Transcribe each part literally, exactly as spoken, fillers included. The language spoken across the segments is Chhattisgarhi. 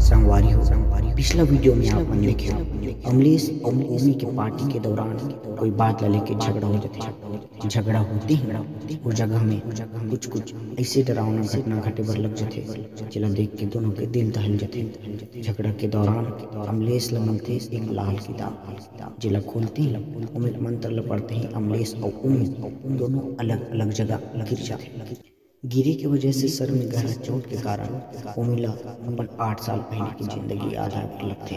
संगवारी हो, संगवारी, पिछला वीडियो में आप मन देखे हो, अमलेश अउ ओमी के पार्टी के दौरान कोई बात ला लेके झगड़ा हो जाथे। झगड़ा होते ही वो जगह में कुछ कुछ ऐसे डरावना घटना घटे बर लग जाथे, जेला देख के दोनों के दिल दहल जाथे। झगड़ा के दौरान अमलेश ला मिलथे एक लाल किताब, जेला खोलते ही ओमी मंत्र ला पढ़ते ही अमलेश अउ ओमी दोनों अलग-अलग जगह गिर जाथे। गिरे के वजह से सर में गहरा चोट के कारण ओमी ला अपन आठ साल पहले की जिंदगी याद आए बर लगथे।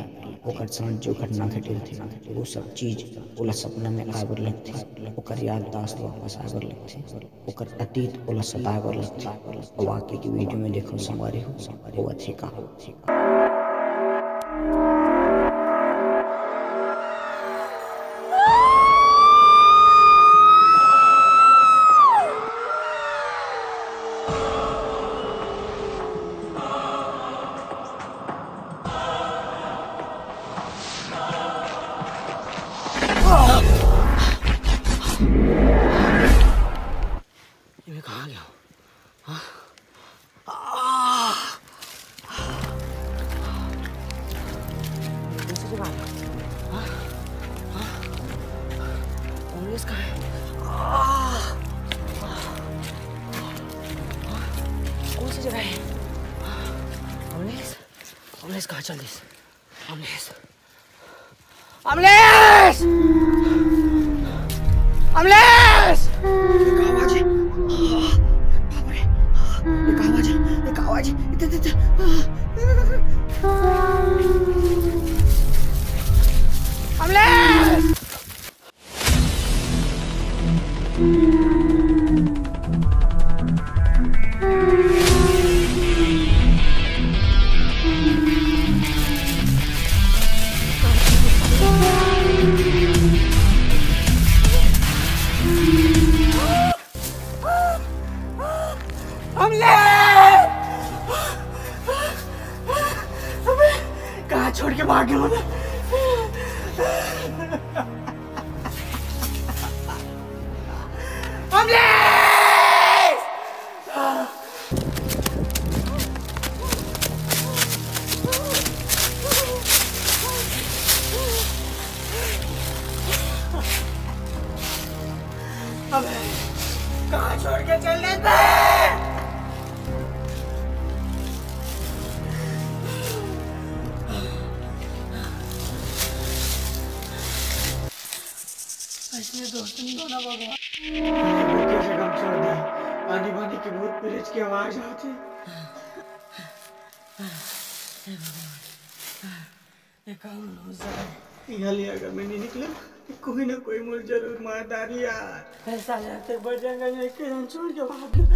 ओकर साथ जो घटना घटे रथे, वो सब चीज ओला सपना में आए बर लगथे। ओकर याददाश्त वापस आए बर लगथे। ओकर अतीत ओला सताए बर लगथे। अउ आगे की वीडियो में देखो संगवारी हो, होवत हे का। ये मैं कहाँ गया हूँ? हाँ? आह! कौन सी जगह है? हाँ? हाँ? अमलेश कहाँ है? आह! कौन सी जगह है? अमलेश, अमलेश कहाँ चल दिस? अमलेश, अमलेश! अमलेश! ये का आवाज है? बाप रे! ये का आवाज है? ये का आवाज है? इधर, इधर, इधर। अमलेश! अमलेश! अबे, कहाँ छोड़ के भाग गया मैं? अमलेश! अबे, कहाँ छोड़ के चल देते? ऐसे दोस्त नहीं होना भगवान। कैसे गम छोड़ दे। आनी बानी की भूत प्रेत की आवाज आती। हे भगवान। ये काम हो जाए। यहाँ ले अगर मैं नहीं निकला, तो कोई ना कोई मोर जरूर मार डारी यार। ऐसा जाते बड़ जंगल में अकेले छोड़ के भाग गया।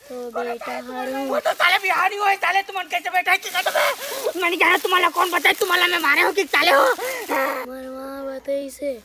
तो बेटा हरू। वो तो साले बिहारी हो, साले तुमन कैसे बैठा है, की कहते बे? मैं नहीं जाना तुम्हारा कौन बताए, तुम्हारा मैं मारे हो कि साले हो? मरवा बताई से।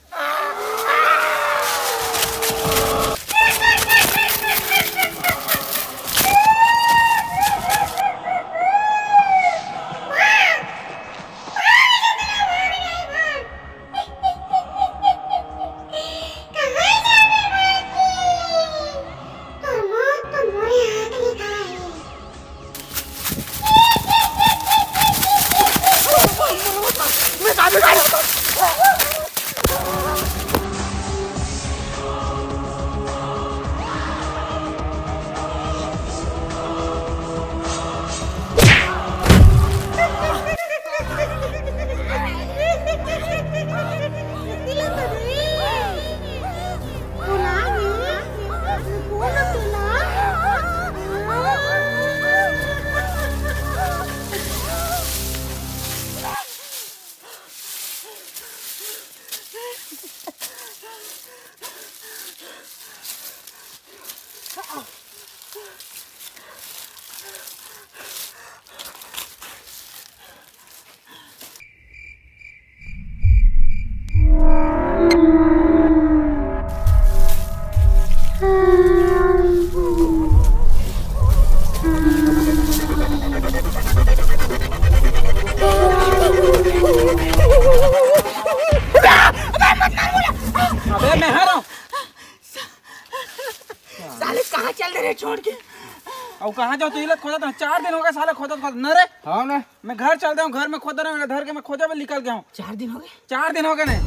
अउ कहाँ जाओ, तू इला खोदत हस? चार दिन हो गए साले खोदत खोदत। न रे, हाँ ना। मैं घर चल रहा हूँ, घर में खोद रहा हूँ, धर के मैं खोदे में निकल गया हूँ। चार दिन हो गए? चार दिन हो गए ने।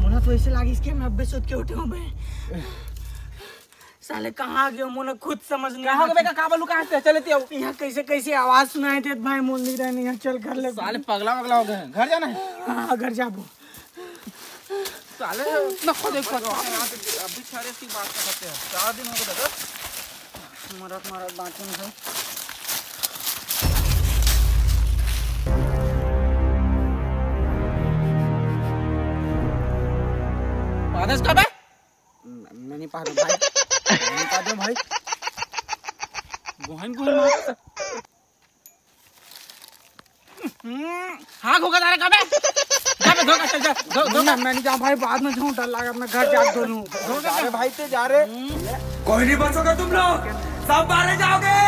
मोला तो ऐसे लागिस कि मैं अब्बे सुत के उठे हूँ बे। साले कहाँ गयो, मोला खुद समझ नहीं कहाँ हो गए आत। बेटा, काबर लुका हस? चले ती आओ। यहाँ कैसे कैसे आवाज सुनाई देत भाई, मोल नहीं रहने यहाँ, चल घर ले। साले पगला वगला हो गए, घर जाना है। हाँ, घर जाबो। साले इतना खोदे खोदे। अभी सारे की बात करते हैं, चार दिन हो गए दादा। मरत मरत बाँचे हन भाई। पादस का बे? मैं नहीं पादों भाई, मैं नहीं पादों भाई। गोहन गोहन मार। हम्म, हाँ, घोगा दारे का बे? जा बे, धो के चल, जा, धो, धो। ना, मैं नहीं जाऊँ भाई, बाद में जाऊँ, डर लगा, मैं घर जा दोनों। जा रे भाई, ते जा रे। कोई नहीं बचोगे तुम लोग, सब मारे जाओगे।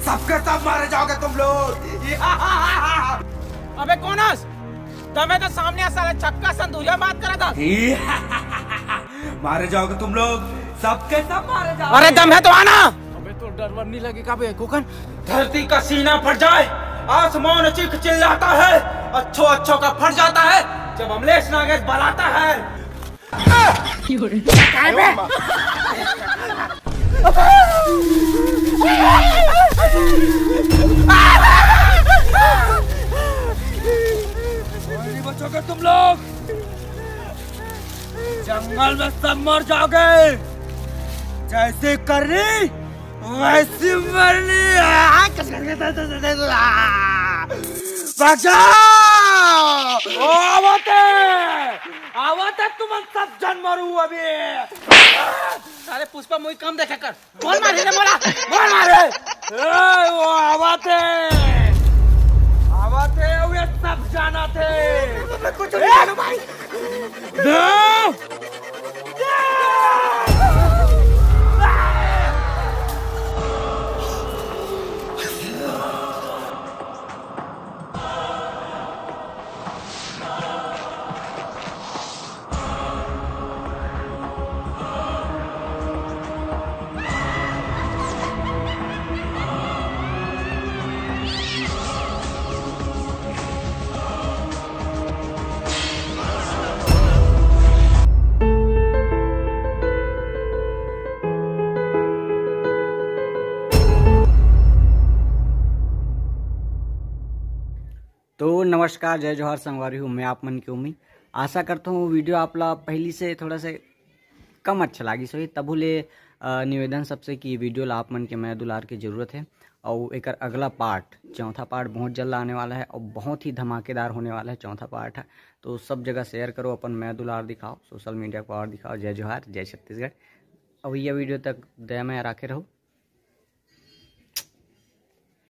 सबके सब मारे जाओगे तुम लोग। अबे कौन हस? तबे तो सामने साला छक्का संदूरिया बात करा था। मारे जाओगे तुम लोग, सबके सब मारे जाओगे। अरे दम है तो आना। अबे तो डर वर नहीं लगे का बे, कोकन? धरती का सीना फट जाए, आसमान चीख चिल्लाता है, अच्छो अच्छो का फट जाता है, जब अमलेश नागेश बलाता है। कोई नहीं बचोगे तुम लोग, जंगल में सब मर जाओगे। जैसे करनी वैसी मरनी। भाग जाओ। ओ, आवत है, आवत है, तुम सब जन मरू अभी। साले पुष्पा मूवी कम देखा कर। कौन मारे रे मोला? कौन मारे? ए, वो आवत है, आवत है, वो ये सब जानत है। मैं कुछ नहीं जानू भाई। दे। तो नमस्कार, जय जोहार संगवारी हो, मैं आप मन के उमी। आशा करता हूँ वीडियो आप ला पहली से थोड़ा से कम अच्छा लागिस होही, तभो ले, अ, निवेदन सबसे कि वीडियो ला आप मन के मया दुलार के जरूरत है। और एकर अगला पार्ट, चौथा पार्ट बहुत जल्द आने वाला है और बहुत ही धमाकेदार होने वाला है चौथा पार्ट है। तो सब जगह शेयर करो, अपन मया दुलार दिखाओ, सोशल मीडिया पर और दिखाओ। जय जोहार, जय छत्तीसगढ़। और ये वीडियो तक दया मया राखे रहो।